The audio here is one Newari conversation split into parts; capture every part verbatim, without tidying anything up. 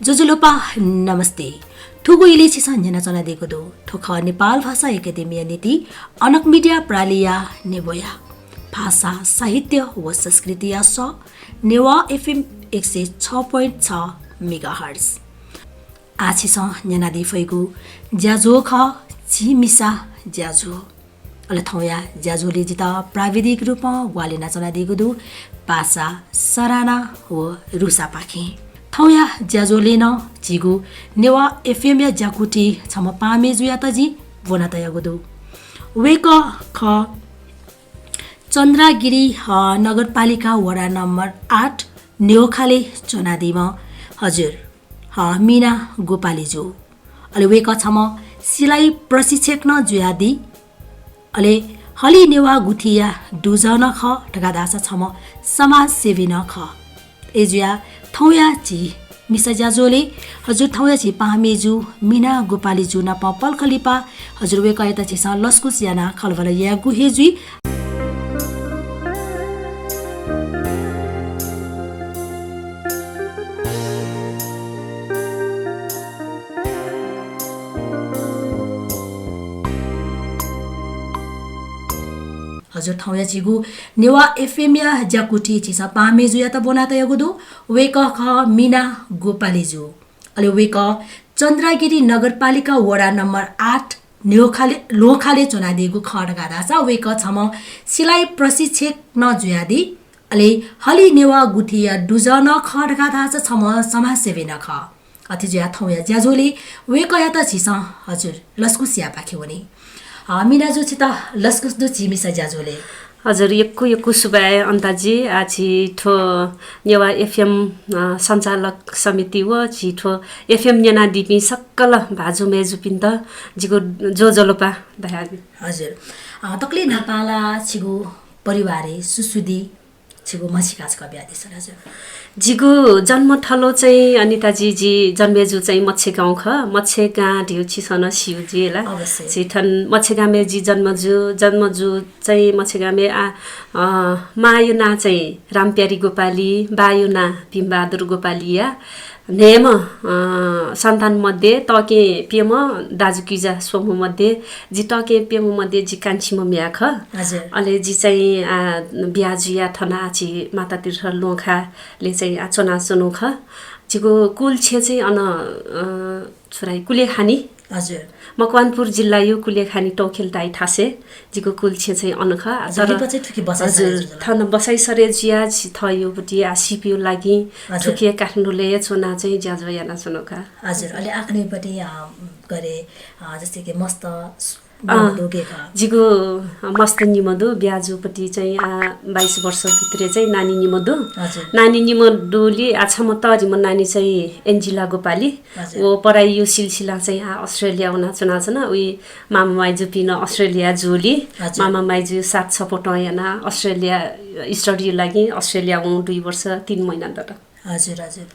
ज्वजलपा, नमस्ते। थुगु इलय् छिसं न्यनाच्वनादीगु दु। थ्व खः नेपाल भाषा एकेडेमीया निंतिं अनक मिडिया प्रालिया नेबोया भाषा, साहित्य व संस्कृतिया सः नेवाः एफएम एक सय छ point छ मेगाहर्ट्ज। आः छिसं न्यनादी फइगु ज्याझ्वः खः झी मिसा ज्याझ्वः। अले थौंया ज्याझ्वलय् जितः प्राविधिक रूपं ग्वाहालि यानाच्वनादीगु दु पासा सराना व रुसापाखें। थौंया ज्याझ्वलय् नं झीगु नेवाः एफएमया ज्याकुथिइ छम्ह पाहां मय्जुयात जिं ब्वनातयागु दु। वय्कः खः चन्द्रागिरी, अ, नगरपालिका वडा नम्बर आठ न्ह्यखालय् च्वनादीम्ह, हजुर, अ, मिना गोपालीजु। अले वय्कः छम्ह सिलाइ प्रशिक्षक नं जुयादी। अले हलिं नेवाः गुथिया दुजः नं खः धकाः धाःसा छम्ह समाजसेवी नं खः। अय्जुयाः थौंया झी मिसा ज्याझ्वलय् हजुर थौंया झी पाहां मय्जु मिना गोपालीजु नाप पलख लिपा हजुर वय्कःयात झीसं लसकुस यानाः खँल्हाबल्हा यायेगु हे जुइ। हजुर, थौंया झीगु नेवाः एफएमया ज्याकुथिइ झीसं पाहां मय्जुयात ब्वनातयागु दु। वय्कः खः मिना गोपालीजु। अले वय्कः चन्द्रागिरी नगरपालिका वडा नम्बर आठ न्ह्यखालय्, ल्ह्वखालय् च्वनादीगु खः धकाः धाःसा वय्कः छम्ह सिलाइ प्रशिक्षक नं जुयादी। अले हलिं नेवाः गुथिया दुजः नं खः धकाः धाःसा छम्ह समाजसेवी नं खः। अथे जुयाः थौंया ज्याझ्वलय् वय्कःयात झीसं हजुर लसकुस यायेपाखे वनी। अ, मिनाजु छितः लसकुस दु झी मिसा ज्याझ्वलय्। हजुर, यक्व यक्व सुभाय् अन्ताजी। आः झी थ्व नेवाः एफएम, अ, सञ्चालक समिति व झी थ्व एफएम न्यनादीपिं सकल भाजु मय्जुपिन्त जिगु ज्वजलपा धयाबी। हजुर, अ, दकलय् न्हापां ला छिगु परिवारय् सुसुदी छिगु म्हसीका छकः बियादिसँ हजुर। जिगु जन्म थलो चाहिँ अनिताजी, जि जन्मे जू चाहिँ मच्छेगाउँ खः। मच्छेगाउँ धिउ छिसं नं स्यू जि ला। अवश्य। झी थन मच्छेगाउँमे जि जन्म जू, जन्म जू चाहिँ मच्छेगाउँमे आ, अ, मांयु नां चाहिँ रामप्यारी गोपाली, बायु नां भीमबहादुर गोपालीया न्हय्म्ह, अ, सन्तान मध्ये तःकें प्यम्ह दाजुकिजा स्वम्ह मध्ये जि तःकें प्यम्ह मध्ये जि कान्छिम्ह म्ह्याय् खः। हजुर। अले जि चाहिँ, आ, बिया जुया थन आ झी मातातीर्थ ल्वंखाले चाहिँ आ च्वनाच्वनु खः। जिगु कुल छेँ चाहिँ अन, अ, छु धाइ कुलेखानी। हजुर। मकवानपुर जिल्लायु कुलेखानी तौखेल धाइ थासय् जिगु कुल छेँ चाहिँ अन खः। हजुर, तर लिपा चाहिँ थुकी बसाइ हजुर, सरे जुल। थन बसाइ सरे जुया झी थःयुपट्टि आ सिपयु लागि हजुर। थुकी काठमाडौंलय् च्वना चाहिँ ज्याझ्वः यानाच्वनु खः। हजुर, अले आखनिपट्टि, अ, गरे, अ, जस्तै कि मस्त अँ, निम्ह दु गे खः? जिगु, अ, मस्त निम्ह दु, बिया जूपट्टि चाहिँ, आ, बाइस वर्ष भित्रे चाहिँ नानी निम्ह दु। हजुर। नानी निम्ह दुलि, आ, छम्ह तःधिम्ह नानी चाहिँ एन्जिला गोपाली। हजुर। व पढाइयु सिलसिला चाहिँ, आ, अस्ट्रेलिया वना च्वनाच्वन। उइ मामा माइजुपिं नं अस्ट्रेलिया जूलि। हजुर। मामा माइजुयु साथ support याना अस्ट्रेलिया study लागि अस्ट्रेलिया वं दुई वर्ष तीन महिना दत। हजुर, हजुर।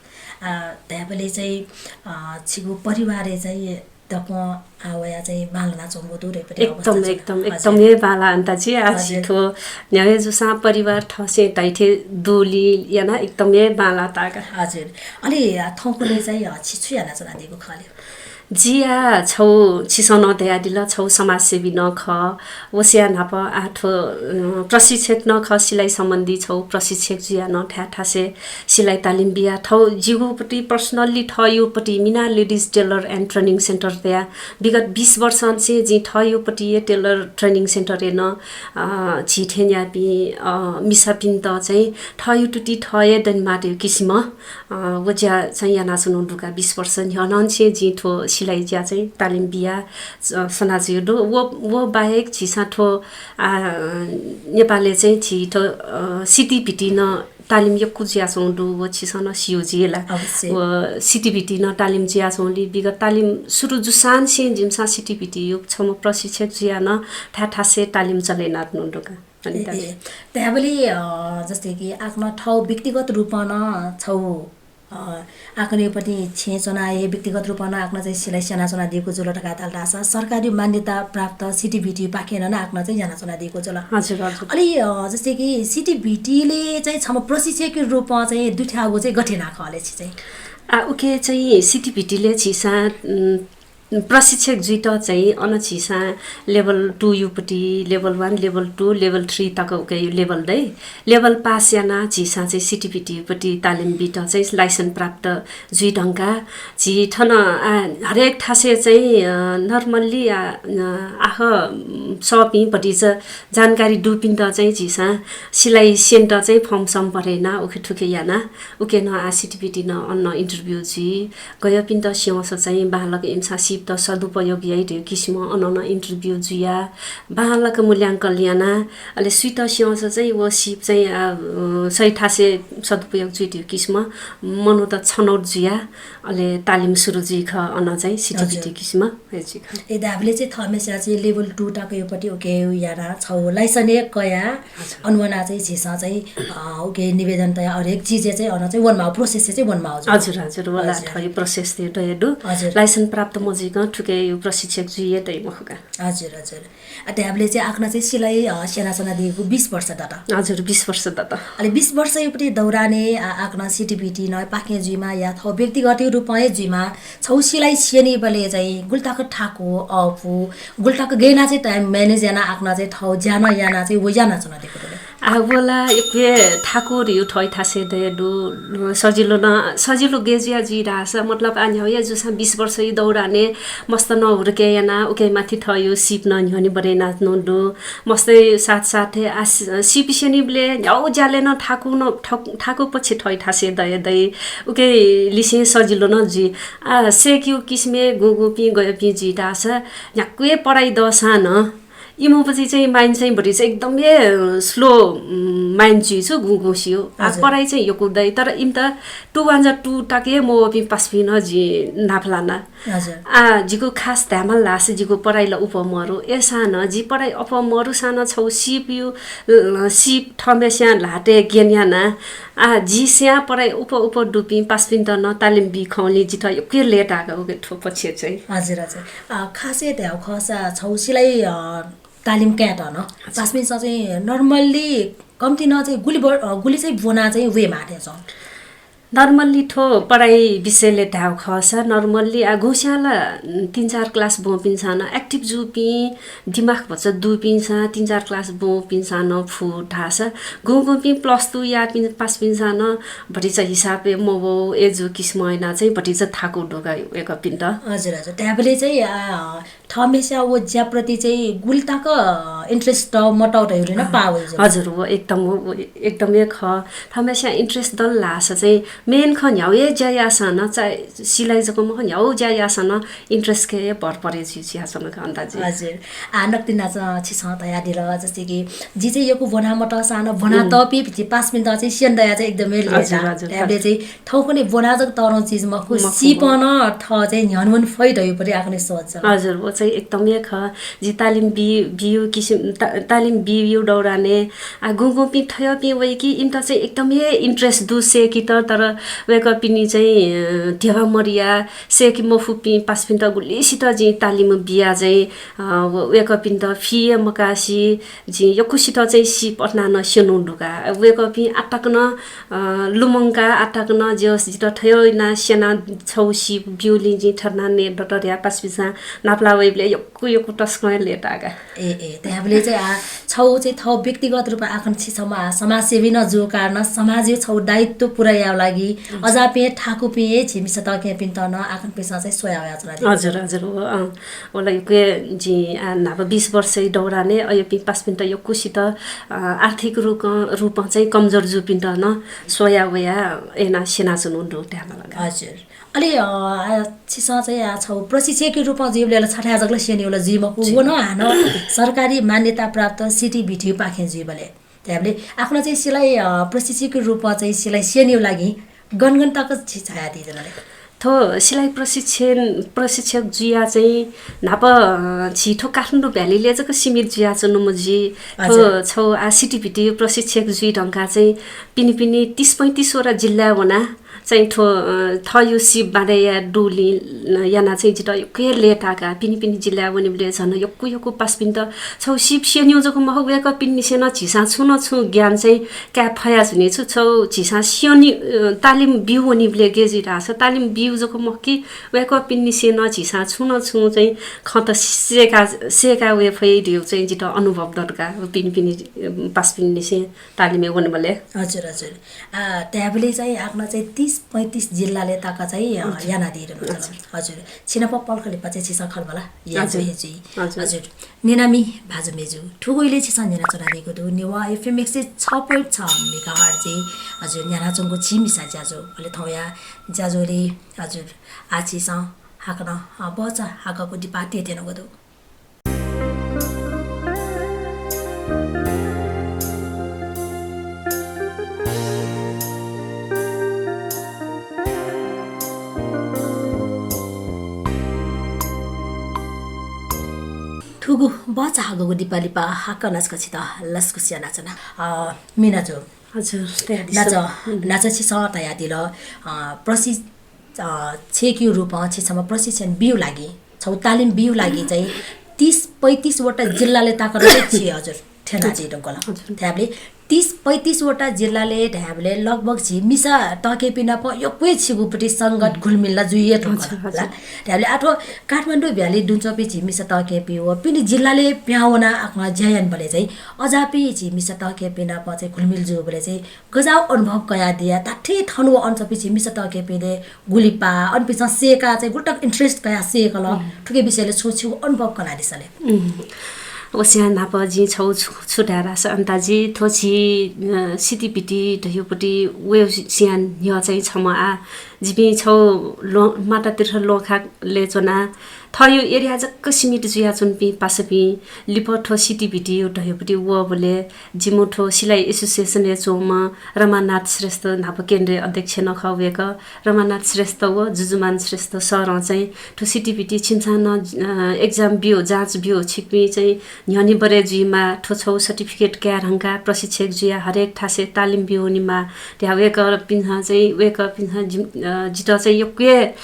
आ, धयाबलय् चाहिँ, आ, छिगु परिवारय् चाहिँ दक्वं आ वया चाहिँ बांलानाच्वंगु दु रे परि एकदम, अवस्था चाहिँ। एकदम, हजुर। एकदम हे बांला अन्ताजी। आ हजुर। झी थ्व न्ह्यागु जूसां परिवार थःसें धाइथे दुलि याना एकदम हे बांला ताका। हजुर। अले, आ, थौंकन्हय् चाहिँ, आ, छि छु यानाच्वनादीगु खः ले? जि आ छौ छिसं नं धयादिल, छौ समाजसेवी नं खः। वसिया न्हापा आ थ्व, अ, प्रशिक्षक नं खः, सिलाइ सम्बन्धी छौ प्रशिक्षक जुया नं थाय् थासय् सिलाइ तालिम बिया। थौ जिगुपट्टि personally थःयुपट्टि मिना ladies tailor and training center तया विगत बिस वर्षंसे जिं थःयुपट्टि tailor training center य् नं, अ, झी थेंज्याःपिं, अ, मिसापिन्त चाहिँ थःयुतुति थःये दनेमाःतयु किसिम, अ, व ज्या चाहिँ यानाच्वनु दुका बिस वर्ष न्ह्यःनंसे जिं थ्व सिलाइ ज्या चाहिँ तालिम बिया, अ, सनाच्वयु दु। व, व बाहेक झीसं थ्व, आ, नेपालय् चाहिँ झी थ्व, अ, सितिभिति नं तालिम यक्व जुयाच्वंगु दु, व छिसं नं स्यू जि ला। अवश्य। व सितिभिति नं तालिम जुयाच्वंगुलिं विगत तालिम सुरु जूसांनिसें जिमिसं सितिभितियु छम्ह प्रशिक्षक जुया नं थाय् थासय् तालिम चले यानाच्वनु दुका। अनिता। ए, ए। धयाबलय्, अ, जस्तै कि आखन थौ व्यक्तिगत रूपं नं छौ अ, आकन्हय्‌पट्टि छेँ च्वना हे व्यक्तिगत रूपं नं आकनं चाहिँ सिलाइ स्यनाच्वनादीगु जुल धकाः धाल धाःसा सरकारी मान्यता प्राप्त सिटी भिटी पाखें नं आकनं चाहिँ यानाच्वनादीगु जुल। हजुर, हजुर। अले, अ, जस्तै कि सिटी भिटीले चाहिँ छम्ह प्रशिक्षकया रूपं चाहिँ दुथ्याःगु चाहिँ गथे याना खः ले छि चाहिँ? आ, उके चाहिँ सिटी भिटीले झीसं, उम्, प्रशिक्षक जुइत चाहिँ अन झीसं level two युपट्टि, level one, level two, level three तक उके यु level दइ। Level pass याना झीसं चाहिँ सिटी भिटीपट्टि तालिम बीत चाहिँ license प्राप्त जुइ धंका। झी थन, आ, हरेक थासे चाहिँ, अ, normally, आ, अ, आख, उम्, सःपिं भतिचा जानकारी दुपिन्त चाहिँ झीसं सिलाइ स्यनेत चाहिँ form सम भरेना, उखे थुखे याना, उके नं आ सिटी भिटी नं अन interview जुइ। गय्‌पिन्त स्यंसा चाहिँ बांलाक इमिसं सीपत सदुपयोग याइ धइगु किसिमं अन नं interview जुया, बांलाक मूल्यांकन याना, अले सुइत स्यंसा चाहिँ व सीप चाहिँ, आ, अ, सही थासे सदुपयोग जुइ धइगु किसिमं मनूत छनौट जुया, अले तालिम सुरु जुइ खः अन चाहिँ सिटी भिटी हजुर। किसिमं। ए, धायेबलय् चाहिँ थःम्हेस्यां चाहिँ level two तक युपट्टि उके याना छौ license हे कया, हजुर। अन वना चाहिँ झीसं चाहिँ, अ, उके निवेदन तया हरेक चिज चाहिँ अन चाहिँ वनमाउ, process चाहिँ वनमाउ जुल। हजुर, हजुर, वला हजुर। थ्व process दय् दु। हजुर। License प्राप्त मजुइकं थुके यु प्रशिक्षक जुइ हे दइ मखुका। हजुर, हजुर। आ, धायेबलय् चाहिँ आकनं चाहिँ सिलाइ, अ, स्यनाच्वनादीगु बीस वर्ष दत। हजुर, बीस वर्ष दत। अले बीस वर्ष युपट्टि दौरानय्, आ, आकनं सिटी भिटी नं पाखें जुइमा या थौ व्यक्तिगत रूपं हे जुइमा, छौ सिलाइ स्यनीबलय् चाहिँ गुलि तक थाकु, अःपु, गुलि तक गय् याना चाहिँ time manage याना आकनं चाहिँ थौ ज्या नं याना चाहिँ व यानाच्वनादीगु दु ले? आ, वला यक्व हे थाकु धइगु थ्व थासे दय् दु, सजिलो नं, सजिलो गय् जुया जुइ धाःसा, मतलब, आ, न्ह्याउ हे जूसां बीस वर्ष यु दौरानय् मस्त नं हुर्के याना, उके माथि थ्व यु सीप नं न्ह्यःने बढे यानाच्वनु दु। मस्तय् साथ साथय् आ, सि-, सीप स्यनीबलय् न्ह्याउ ज्यालय् नं थाकु नं, थक-, थाकु पछि थ्व थासे दय् दइ। उके लिसें सजिलो नं जुइ। आ, सेकिउ किसिमय् गुगुपिं गय्‌पिं जुइ धाःसा, न्ह्याक्व हे पढाइ दःसां नं, इमिपट्टि चाहिँ mind चाहिँ भतिचा एकदम हे, अ, slow, उम्, mind जुइ छु गुगुसिउ। आ, हजुर। पढाइ चाहिँ यक्व दइ, तर इमित two one जा two तक हे मवःपिं पासापिं नं जिं नापलाना। हजुर। आ, जिगु खास धायेमाल धाःसा जिगु पढाइ ला अप्वः मरु। अय्‌सां नं जि पढाइ अप्वः मरुसां नं छौ सीप यु, अ, सीप थःम्हेस्यां ल्हातय् ज्ञान याना। आ, जि स्यां पढाइ अप्वः अप्वः दुपिं पासापिन्त नं तालिम बी खंलि जितः यक्व हे लय्‌ताः का उके थ्व पछि चाहिँ। हजुर, हजुर। अ, खास हे धायेउ खःसा छौ सिलाइ, अ, तालिम कायेत नं हजुर। पासापिन्सं चाहिँ normally कम्ति नं चाहिँ गुलि ब-, अ, गुलि चाहिँ ब्वना चाहिँ वये माः थें च्वं? Normally थ्व पढाइ विषयले धायेउ खःसा normally आ गुस्यां ला, उम्, तीन चार class ब्वंपिन्सं नं active जूपिं, दिमाग भचा दुपिन्सं तीन चार class ब्वंपिन्सं नं फु धाःसा, गुगुपिं plus two याःपिं पासापिन्सं नं भतिचा हिसाबय् मवः, अय् जू किसिमं याना चाहिँ भतिचा थाकु दु का वय्‌कःपिन्त। हजुर, हजुर। धायेबलय् चाहिँ, आ, थःम्हेस्यां व ज्याप्रति चाहिँ गुलि तक, अ, interest तः मतः धइगु नं पाः वइ जुल। हजुर, व एकदम, व एकदम हे खः। थःम्हेस्यां interest दल धाःसा चाहिँ main खँ न्ह्याउ हे ज्या याःसां नं, चाहे सिलाइ जक मखु, न्ह्याउ ज्या याःसां नं interest-य् हे भर परे जुइ जुयाच्वन का अन्दाजी। हजुर। आ, नकतिनि नं छिसं धयादिल, जस्तै कि जि चाहिँ यक्व ब्वना मतःसां नं ब्वना उम्। तःपिं भिति पासापिन्त चाहिँ स्यने दया चाहिँ एकदम हे लय्‌ताः। हजुर, हजुर। धायेबलय् चाहिँ थौंकन्हय् ब्वना जक तःधंगु चिज मखु, मखु, सीपं नं थः चाहिँ न्ह्यःने वने फइ धइगु पति आकन्हय् सोच जुल। हजुर, व चाहिँ एकदम हे खः। जि तालिम बी-, बियु किसिम, ता-, तालिम बियु दौरानय्, आ, गुगुपिं थय्‌पिं वइ कि इमित चाहिँ एकदम हे interest दु सेकित, तर वय्‌कःपिनि चाहिँ, अ, ध्यबा मदया सेके मफुपिं पासापिन्त गुलिसित जिं तालिम बिया चाहिँ, अ, व-, वय्‌कःपिन्त fee हे मकासे जिं यक्वसित चाहिँ सीप अथेना नं स्यनु दु का। वय्‌कःपिं आःतक नं, अ, लुमंका आःतक नं जितः थय् याना स्यना छौ सीप ब्यूलिं जिं थें नं नये दत धया पासापिन्सं नापलाः वइबलय् यक्व यक्व तसकं हे लय्‌ताः का। ए, ए, धायेबलय् चाहिँ आ, छौ चाहिँ थः व्यक्तिगत रूपं आकन्हय् छिसं आ समाजसेवी नं जूगु कारणं समाजयु छौ दायित्व पूरा यायेगु लागि अजापिं थाकुपिं हे झी मिसा तःकेहेँपिन्त नं आकन्हय्‌पिन्सं चाहिँ स्वया वयाच्वनादीगु। हजुर, हजुर, व, अँ। वला यक्व जिं, आ, न्हापा बीस वर्षयु दौरानय् अय्‌पिं पासापिन्त यक्वसित, आ, आर्थिक रूपं, रूपं चाहिँ कमजोर जूपिन्त नं स्वया वया याना स्यनाच्वनु दु धायेमाल का। हजुर। अले, अ, आ, छिसं चाहिँ आ छौ प्रशिक्षकयु रूपं जुइबलय् ला छथाय् जक ला स्यनीगु ला जुइ मखु, जी। व नं हानं सरकारी मान्यता प्राप्त सिटी भिटीपाखें जुइबलय्। धायेबलय् आकन्हय् चाहिँ सिलाइ, अ, प्रशिक्षकयु रूपं चाहिँ सिलाइ स्यनीगु लागि गन गन तक छि झायादी जुल ले? थ्व सिलाइ प्रशिक्षण, प्रशिक्षक जुया चाहिँ न्हापा, अ, झी थ्व काठमाडौं भ्यालीलय् जक सीमित जुयाच्वनु मजुइ। थ्व हजुर। छौ आ सिटी भिटी प्रशिक्षक जुइ धंका चाहिँ पिने पिने तीस पैंतीस वटा जिल्लाय् वना चाहिँ थ्व, अ, थःयु सिप बाँडय् याये दुलिं, अ, यानाः चाहिँ जितः यक्व हे लय्ताकाः पिने पिने जिल्लाय् वनेबलय् झन यक्व यक्व पासापिन्त छौ सिप स्यनीगु जक मखु, वय्कःपिनिसें नं झीसं छुं न छुं ज्ञान चाहिँ काये फया जुनि। छु छौ झीसं स्यनी, अ, तालिम ब्यू वनीबलय् गय् जुइ धाःसा तालिम ब्यू जक मखु कि वय्कःपिनिसें नं झीसं छुं न छुं चाहिँ खँत सय्का, सय्का वये फइ धइगु चाहिँ जितः अनुभव दत का, पिने पिने, अ, पासापिनिसें तालिमय् वनेबलय्। हजुर, हजुर। आ, धायेबलय् चाहिँ हाकनं चाहिँ तीस पैंतीस जिल्लालय् तक चाहिँ, अ, हजुर। यानादीधुंकल। हजुर। हजुर। छिनाप पलख लिपा चाहिँ छिसं खँल्हाबल्हा याये हजुर। जुइ। हजुर। हजुर। न्यनामि भाजु मय्जु, थुगु इलय् छिसं न्यनाच्वनादीगु दु नेवाः एफएम एक सय छ point छ मेगाहर्ट्ज। हजुर, न्यनाच्वंगु झी मिसा ज्याझ्वः, अले थौंया ज्याझ्वलय्, हजुर, आः छिसं हाकनं, अ, भचा हाकःगु दिपा तयेत्यनागु दु। थुगु भचा हाकःगु दिपा लिपा हाकनं छकः छितः लसकुस यानाच्वना। अ, मिना जु। हजुर, तयादिसँ। नाच, हुँ। नाच छिसं तयादिल, अ, प्रसि-, अ, छेँकियु रूपं छि छम्ह प्रशिक्षण बियु लागि, छौ तालिम बियु लागि चाहिँ तीस पैंतीस वटा जिल्लालय् तक नं छि हजुर थ्यनादीधुंकल। हजुर। धायेबलय् तीस पैंतीस वटा जिल्लालय् धायेबलय् लगभग झी मिसा तःकेपिं नाप यक्व हे छिगु प्रति संगत घुलमिल ला जुइ हे धुंकल हजुर, हजुर। ला। धायेबलय् आः थ्व काठमाडौं भ्याली दुने च्वंपिं झी मिसा तःकेपिं व पिने जिल्लालय् पिहां वनाः आखं ज्या यानाबलय् चाहिँ अज्याःपिं झी मिसा तःकेपिं नाप चाहिँ घुलमिल जूबलय् चाहिँ गज्याःगु अनुभव कयादिया, धात्थें थन व अन च्वंपिं झी मिसा तःकेपिं दे गुलि पाः, अनपिन्सं सय्काः चाहिँ गुलि तक interest कयाः सय्कल, हम्म। थुकिया विषयलय् छुं छिगु अनुभव कनादिसँ ले। हम्म। व स्वयां न्हापा जिं छौ छु, छु धाये धाःसा अन्ताजी, थ्व झी, अ, सितिपिति धयागु पति वयेगु स्वयां न्ह्यः चाहिँ छम्ह आः जिपिं छौ ल्वहं-, मातातीर्थ ल्वहंखालय् च्वनाः थःयु area जक सीमित जुयाच्वंपिं पासापिं लिपा थ्व सितिपितियु धयागु पति वःबलय् जिमि थ्व सिलाइ association-य् च्वंम्ह रमानाथ श्रेष्ठ न्हापा केन्द्रीय अध्यक्ष नं खः वय्कः। रमानाथ श्रेष्ठ व जुजुमान श्रेष्ठ सरं चाहिँ थ्व सितिपिति छिमिसं नं, अ, exam ब्यु, जाँच ब्यु, छिकपिं चाहिँ न्ह्यःने बरय् जुइमाः, थ्व छौ certificate काये धुंकाः प्रशिक्षक जुयाः हरेक थासय् तालिम ब्यु वनेमाः धयाः वय्कःपिन्सं चाहिँ, वय्कःपिन्सं जिम-, अ, जितः चाहिँ यक्व हे, अ,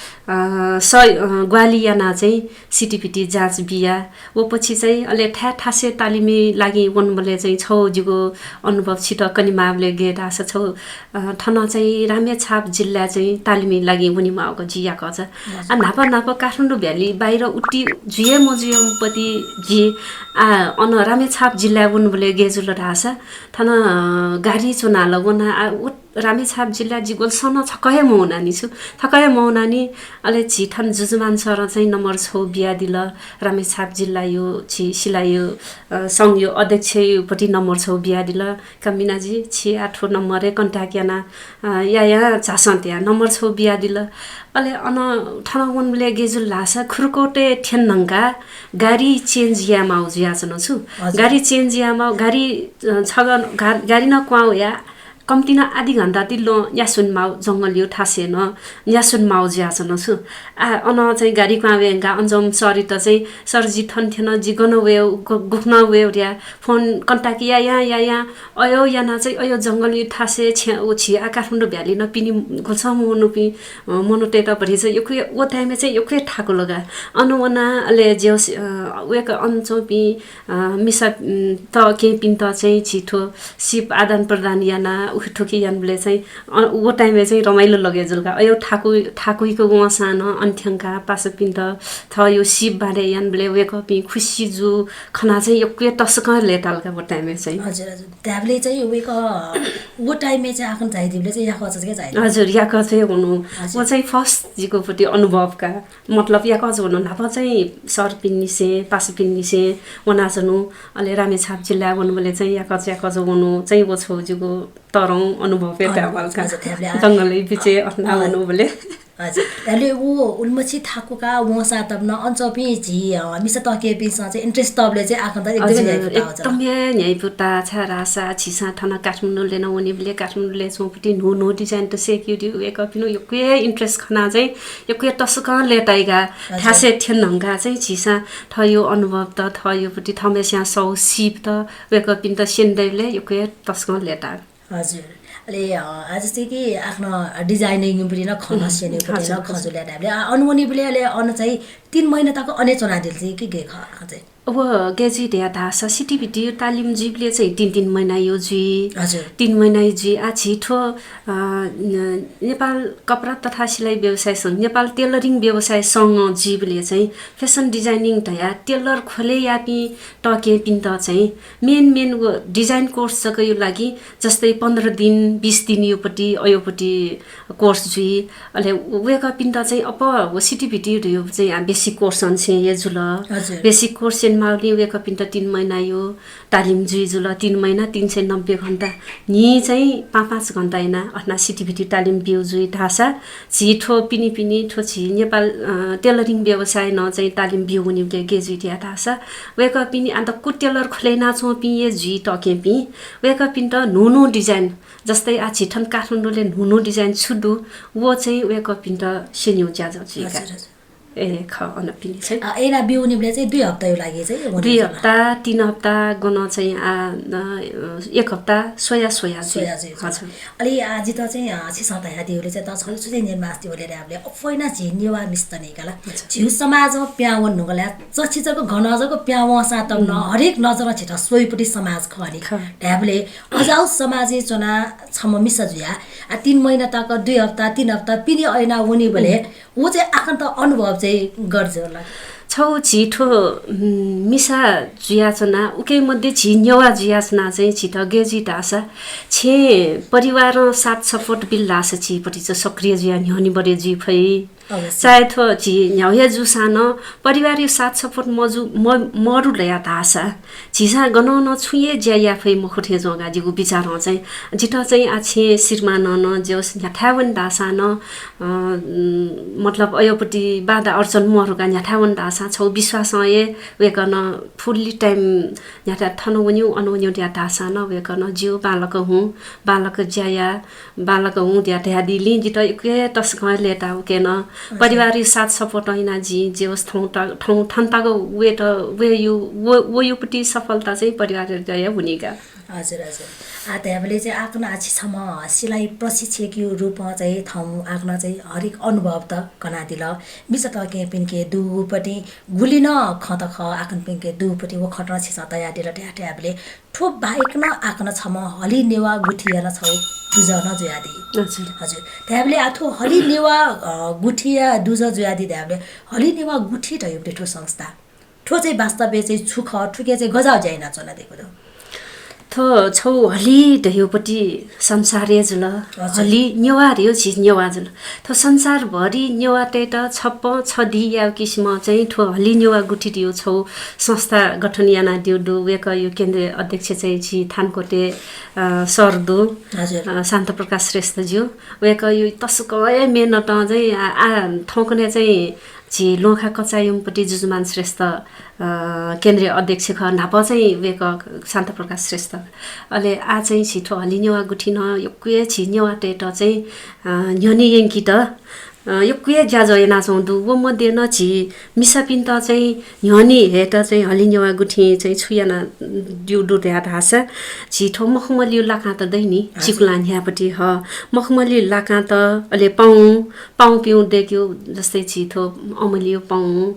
स-, अ, ग्वाहालि यानाः चाहिँ सितिपिति जाँच बिया। व पछि चाहिँ अले थाय् थासय् तालिमय् लागि वनेबलय् चाहिँ छौ जिगु अनुभव छितः कनेमाःबलय् गय् धाःसा छौ, अ, थन चाहिँ रामेछाप जिल्लाय् चाहिँ तालिमय् लागि वनेमाःगु जि याकःचा। हजुर। आ, न्हापा न्हापा काठमाडौं भ्याली बाहिर उति जुइ हे मजुइम्ह पति जि, आ, अन रामेछाप जिल्लाय् वनेबलय् गय् जुल धाःसा थन, अ, गाडी च्वनाः ला वना, आ, उ रामेछाप जिल्ला जि ग्वलसं नं छकः हे मवनानि छु, छकः हे मवनानि। अले झी थन जुजुमान सरं चाहिँ नम्बर छौ बियादिल, रामेछाप जिल्लायु झी सिलायु, अ, संघयु अध्यक्षयु पति नम्बर छौ बियादिल। का मिनाजी, छि आः थ्व नम्बरय् contact याना, अ, या, या झासँ धयाः नम्बर छौ बियादिल। अले अन थन वनेबलय् गय् जुल धाःसा खुरुकोटय् थ्यने धुंकाः गाडी change यायेमाःगु जुयाच्वन छु। हजुर। गाडी change यायेमाःगु, गाडी, अ, छगः गा-, गाडी नं क्वहां वयाः कम्ति नं आधी घण्टा ति ल्वहं न्यासि वनेमाःगु जंगलयु थासय् नं न्यासि वनेमाःगु जुयाच्वन छु। आ, अन चाहिँ गाडी क्वहां वये धुंकाः अन च्वंम्ह सरयात चाहिँ, सर जि थन थ्यन, जि गन वये, ग-, गुकथं वये धयाः phone contact या, या, या, या, अय् यानाः चाहिँ अय् जंगलयु थासय् छ्या-, व झी आः काठमाडौं भ्याली नं पिने ग्वलसं मवनुपिं, अ, मनूतय्त भति चाहिँ यक्व हे, व time-य् चाहिँ यक्व हे थाकु लगा। अन वनाः अले ज्यू, अ, वय्कः अन च्वंपिं, अ, मिसा, उम्, तःकेहेँपिन्त चाहिँ झी थ्व सिप आदान प्रदान यानाः उखेथुखे यानाबलय् चाहिँ, अ, व time-य् चाहिँ रमाइलो लगे जुल का। अय् थाकु, थाकुइक वंसां नं अन थ्यंकाः पासापिन्त थःयु सिप बाँडय् यानाबलय् वय्कःपिं खुसी जू खनाः चाहिँ यक्व हे तसकं लय्ताल का व time-य् चाहिँ। हजुर, हजुर। धायेबलय् चाहिँ वय्कः व time-य् चाहिँ आखं झायादीबलय् चाहिँ याकःचा जक झायादी। हजुर, याकःचा हे वनु। हजुर। व चाहिँ first जिगु पति अनुभव का। मतलब याकःचा वनु, न्हापा चाहिँ सरपिनिसें, पासापिनिसें वनाच्वनु। अले रामेछाप जिल्लाय् वनुबलय् चाहिँ याकःचा, याकःचा वनु चाहिँ व छौ जिगु तरौं अनुभव हे अनुभव, धायेमाल का। हजुर, धायेबलय् आ- जंगलय् बिचय् अथना अ, वनुबलय्। हजुर, धायेबलय् व उलिमछि थाकुका वंसां तब नं अन च्वंपिं झी, अ, मिसा तःकेहेँपिन्सं चाहिँ interest तःबलय् चाहिँ आखं त एकदमै हजुर, न्ह्याइपुता हो एकदमै न्ह्याइपुता छाय् धाःसा झीसं थन काठमाडौंलय् नं वनीबलय् काठमाडौंलय् च्वंपिं न्हू न्हू design-त सय्केगु दु, वय्कःपिनिगु यक्व हे interest खनाः चाहिँ यक्व हे तसकं लय्ताइका हजुर। थासय् थ्यने धुंकाः चाहिँ झीसं थःयु अनुभवत, थःयु पति थःम्हेस्यां सौ सिपत वय्कःपिन्त स्यने दइबलय् यक्व हे तसकं लय्ताः। हजुर। अले, अ, आ, जस्तै कि आखन designing पट्टि नं खँ नं स्यनीगु पट्टि नं खँ जुल धायेबलय्, आ, अन वनीबलय् अले अन चाहिँ तीन महिना तक अन हे च्वनादिल चाहिँ कि गय् खः आखन चाहिँ? व गय् जुइ धया धाःसा सिटीभिटी तालिम जुइबलय् चाहिँ तीन तीन महिना यो जुइ। हजुर। तीन महिना यो जुइ। आ, झी थ्व, अ, न-, नेपाल कपडा तथा सिलाइ व्यवसाय संघ, नेपाल tailoring व्यवसाय संघ जुइबलय् चाहिँ fashion designing धया tailor खोले याःपिं तःकेहेँपिन्त चाहिँ main main व design course जक यो लागि जस्तै पन्ध्र दिन, बीस दिन यो पट्टि, अयो पट्टि course जुइ। अले वय्कःपिन्त चाहिँ अप्वः व सिटीभिटी धयो चाहिँ आ basic course अन छेँ हे जुल। हजुर। Basic course छेँ माःगुलिं वय्कःपिन्त तीन महिना यो तालिम जुइ जुल, तीन महिना तीन सय नब्बे घण्टा, न्हि चाहिँ पाँच पाँच घण्टा याना अथना सिटीभिटी तालिम बिउ जुइ धाःसा झी थ्व पिनिपिनि थ्व झी नेपाल, अ, tailoring व्यवसाय नं चाहिँ तालिम बिउ वनीबलय् गय् जुइ धया धाःसा वय्कःपिनि आ दक्व tailor खोले यानाच्वंपिं हे जुइ तःकेहेँपिं वय्कःपिन्त न्हू न्हू design जस्तै आ झी थन काठमाडौंलय् न्हू न्हू design छु दु, व चाहिँ वय्कःपिन्त स्यनीगु ज्याझ्वः जुइ का। हजुर, हजुर। ए, खः, अन पिने चाहिँ। अ, याना बिउ वनीबलय् चाहिँ दुई हप्ताया लागि चाहिँ वनी दुई जुल। हप्ता, तीन हप्ता गन चाहिँ आ, अ, एक हप्ता स्वया स्वया जुइ। स्वया जुइ। हजुर। अले आ जितः चाहिँ, अ, छिसं धयादिउले चाहिँ त छगू छु चाहिँ निर्मास दिउले धायेबलय् अप्वः याना झी नेवाः मिस्त नं का ला। अच्छा। झीगु समाजं पिहां वने धुंकल ला, चछि जक गन जक पिहां वंसां तक नं हरेक नजरं झीत स्वइपट्टि समाज खः नि। खः। धायेबलय् अज्याःगु समाजय् च्वना छम्ह मिसा जुया, आ, तीन महिना तक, दुई हप्ता, तीन हप्ता पिने अय्ना वनीबलय् व चाहिँ आखन त अनुभव चाहिँ गथे जुल? छगू झी थ्व, उम्, मिसा जुयाच्वना, उके मध्ये झी नेवाः जुयाच्वना चाहिँ झीत गय् जुइ धाःसा छेँ परिवारं साथ support बिल धाःसा झीपट्टि चाहिँ सक्रिय जुया न्ह्यःने बढे जुइ फइ। अवश्य। चाहे थ्व झी न्ह्याउ हे जूसां नं परिवारया साथ support मजू, म-, मरु धया धाःसा झीसं गनं नं छुं हे ज्या याये फइ मखु थें जुं का जिगु बिचारं चाहिँ। जितः चाहिँ आ छेँ श्रीमानं नं जे होस् न्ह्याथाय् वने धाःसां नं, अ, उम्, मतलब अयोपट्टि बाधा अड्चन मरु का न्ह्याथाय् वने धाःसां छगू विश्वासं हे वय्कलं fully time न्ह्याथाय् थन वन्यु, अन वन्यु धया धाःसां नं वय्कलं ज्यू बांलाक हुँ, बांलाक ज्या या, बांलाक हुँ धया धयादीलिं जितः यक्व हे तसकं लय्ताः उके नं। अच्छा। परिवारया साथ support याना जिं जे होस् थौं त-, थौं थन तक वयेत, वयेयु, व-, वयुपट्टि सफलता चाहिँ परिवारया दया हुनिका। हजुर, हजुर। आ, धायेबलय् चाहिँ आकनं आ छि छम्ह सिलाइ प्रशिक्षकयु रूपं चाहिँ थौं आकनं चाहिँ हरेक अनुभव त कनादिल। मिसा तःकेहेँपिन्के दुगुपट्टि गुलि नं खँ त खः आकनपिन्के दुगुपट्टि व खँ त नं छिसं तयादिल धया धायेबलय् थ्व बाहेक नं आकनं छम्ह हलिं नेवाः गुथिया नं छगू दुजः नं जुयादी। हजुर। हजुर। धायेबलय् आ थ्व हलिं नेवाः, अ, गुथिया दुजः जुयादी धायेबलय् हलिं नेवाः गुथि धयुपट्टि थ्व संस्था थ्व चाहिँ वास्तवय् चाहिँ छु खः, थुके चाहिँ गज्याःगु ज्या यानाच्वनादीगु दु? थ्व छगू हलि धयुपट्टि संसार हे जुल। हजुर। हलि नेवाः धयु झी नेवाः जुल। थ्व संसारभरि नेवाःतय्त छप्पँ छधि याउ किसिमं चाहिँ थ्व हलि नेवाः गुथि धयु छगू संस्था गठन यानादिउ दु। वय्कःयु केन्द्रीय अध्यक्ष चाहिँ झी थानकोटे, अ, सर दु। हजुर। अ, शान्त प्रकाश श्रेष्ठ ज्यू। वय्कःयु तसकं हे मेहनतं चाहिँ आ, आ, थौंकन्हय् चाहिँ झी ल्वहंखाय् कचायुमपट्टि जुजुमान श्रेष्ठ, अ, केन्द्रीय अध्यक्ष खः, न्हापा चाहिँ वय्कः शान्त प्रकाश श्रेष्ठ। अले आ चाहिँ झी थ्व हलिं नेवाः गुथि नं यक्व हे झी नेवाःतय्त चाहिँ, अ, न्ह्यःने यंकेत, अ, यक्व हे ज्याझ्वः यानाच्वंगु दु। व मध्ये नं झी मिसापिन्त चाहिँ न्ह्यःने हयेत चाहिँ हलिं नेवाः गुथिं चाहिँ छु यानादिउ दु धया धाःसा झी थ्व मखमलयु लाकां त दइ नि, हजुर। चिकुलां न्ह्यापट्टि ह, मखमलयु लाकां त अले पाउँ, पाउँ पिउँ दय्केउ, जस्तै झी थ्व अमलियु पाउँ,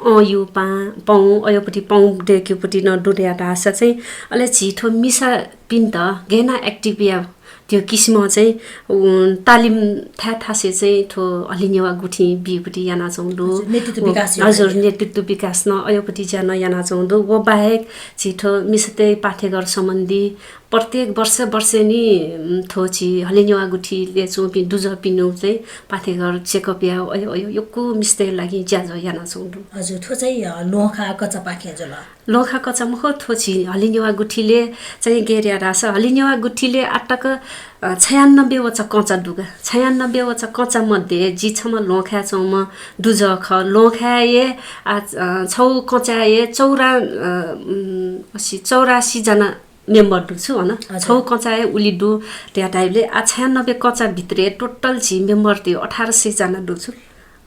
अँयु पाँ, पाउँ, अयोपट्टि पाउँ दय्केउपट्टि नं दु धया धाःसा चाहिँ, अले झी थ्व मिसापिन्त गय् याना active याउ त्यो किसिमं चाहिँ, उ, तालिम थाय् थासय् चाहिँ थ्व हलिं नेवाः गुथिं बीपट्टि यानाच्वंगु दु। हजुर, नेतृत्व विकास हजुर, योजना। नेतृत्व विकास नं अयोपट्टि ज्या नं यानाच्वंगु दु। व बाहेक झी थ्व मिसातय् पाठ्यघर सम्बन्धी प्रत्येक वर्ष वर्षेनि, उम्, थ्व झी हलिं नेवाः गुथिले च्वंपिं दुजःपिनिगु चाहिँ पाठ्यघर check up याउ, अयो, अयो, यक्व मिस्तय् लागि ज्याझ्वः यानाच्वंगु दु। हजुर, थ्व चाहिँ, अ, ल्वहंखाय् कचापाखें जुल। ल्वहंखाय् कचा मखु, थ्व झी हलिं नेवाः गुथिले चाहिँ गय् याउ धाःसा, हलिं नेवाः गुथिले आःतक, अ, छयानब्बे वचा कचा दु का। छयानब्बे वचा कचा मध्ये जि छम्ह ल्वहंखाय् च्वंम्ह दुजः खः। ल्वहंखाय् हे, आ, अ, छगू कचाय् हे चौरा, अ, उम्, असी, चौरासी जना member दु छु, हन? हजुर। छगू कचाय् उलि दु, त्या type ले, आ, छयानब्बे कचा भित्रे total झी member ति अठार सय जना दु छु।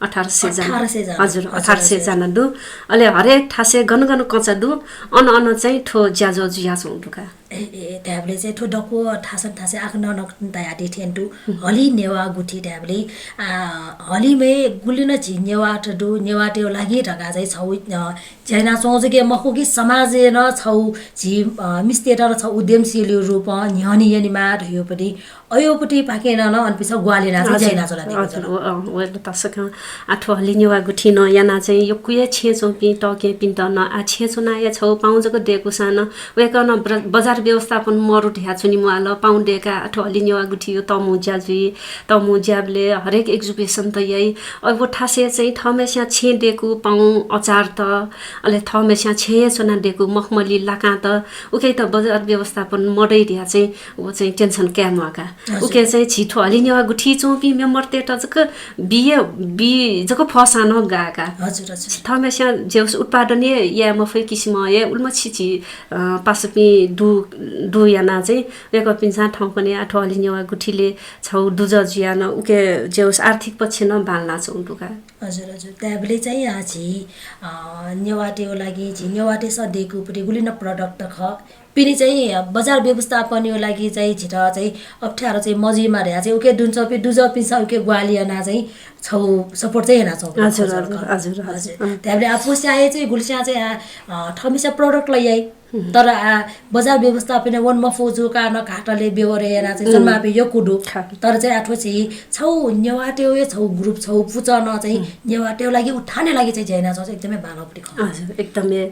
अठार सय जना। अठार सय जना। हजुर, हजुर, अठार सय जना दु। अले हरेक थासय् गन गन कचा दु, अन अन चाहिँ थ्व ज्याझ्वः जुयाच्वंगु दु का। ए, ए, धायेबलय् चाहिँ थ्व दक्व थासन थासय् आखनं नकतिनि तयादी थें दु। हलि नेवाः गुथि धायेबलय्, आ, हलिमय् गुलि नं झी नेवाःत दु, नेवाःतय् लागि धकाः चाहिँ छौ, अ, ज्या यानाच्वं जक मखु कि समाजय् नं छौ झी, अ, मिस्तय्त नं छौ उद्यमशील रूपं न्ह्यःने यनेमाः धयोपति, अयोपति पाखें नं, नं अनपिं छौ ग्वाहालि यानाः चाहिँ ज्या यानाच्वनादीगु जुल। हजुर, व, अ, व तसकं आः थ्व हलि नेवाः गुथिं नं यानाः चाहिँ यक्व हे छेँय् च्वंपिं तःकेहेँपिन्त नं आः छेँय् च्वनाः हे छौ पाउँ जक दय्कूसां नं वय्कलं ब्र-, बजार व्यवस्थापन मरु धया च्वने म्वाल, पाउँ दय्काः आः थ्व हलि नेवाः गुथियो तःमुं ज्या जुइ, तःमुं ज्याबलय् हरेक exhibition त याइ। अ, व थासय् चाहिँ थःम्हेस्यां छेँय् दय्कू पाउँ अचार त, अले थःम्हेस्यां छेँय् च्वनाः दय्कू मखमली लाकां त, उकेत बजार व्यवस्थापन मदइ धया चाहिँ व चाहिँ tension काये म्वाः का। हजुर। उके चाहिँ झी थ्व हलि नेवाः गुथिं च्वंपिं memberतय्त जक बिये, बी जक फःसां नं गाः का। हजुर, हजुर। थःम्हेस्यां ज्याउस उत्पादन हे याये मफइ किसिमं हे उलिमछि झी, अ, पासापिं दु, दु यानाः चाहिँ वय्कःपिन्सं थौंकन्हय् आः थ्व हलि नेवाः गुथिले छौ दुजः जुयाः नं उके ज्याउस आर्थिक पक्षय् नं बांलानाच्वंगु दु का। हजुर, हजुर। धायेबलय् चाहिँ आः झी, अ, नेवाःतय् लागि, झी नेवाःतय्सं दय्कूपति गुलि नं product खः। पिने चाहिँ बजार व्यवस्थापनयो लागि चाहिँ झीत चाहिँ अप्ठ्यारो चाहिँ मजुइमा धया चाहिँ उके दुन्चपि दुजःपिन्सं उके ग्वाहालि यानाः चाहिँ छौ support चाहिँ यानाच्वंगु हजुर, खः हजुर, जक। हजुर, हजुर। हजुर। अँ। धायेबलय् आः पुस्यां हे चाहिँ गुलिस्यां चाहिँ आः, अ, थःम्हेस्यां product ला याइ। तर आः बजार व्यवस्थापनय् वन मफु जूकाः नं घाटले व्यवहार यानाः चाहिँ च्वनेमाःपिं यक्व दु। तर चाहिँ आः थ्व चाहिँ छौ नेवाःतय् हे छौ group छौ पुचः नं चाहिँ नेवाःतय् लागि उत्थानय् लागि चाहिँ ज्या यानाच्वंगु चाहिँ एकदमै बांलाःपति खः। हजुर, एकदमै।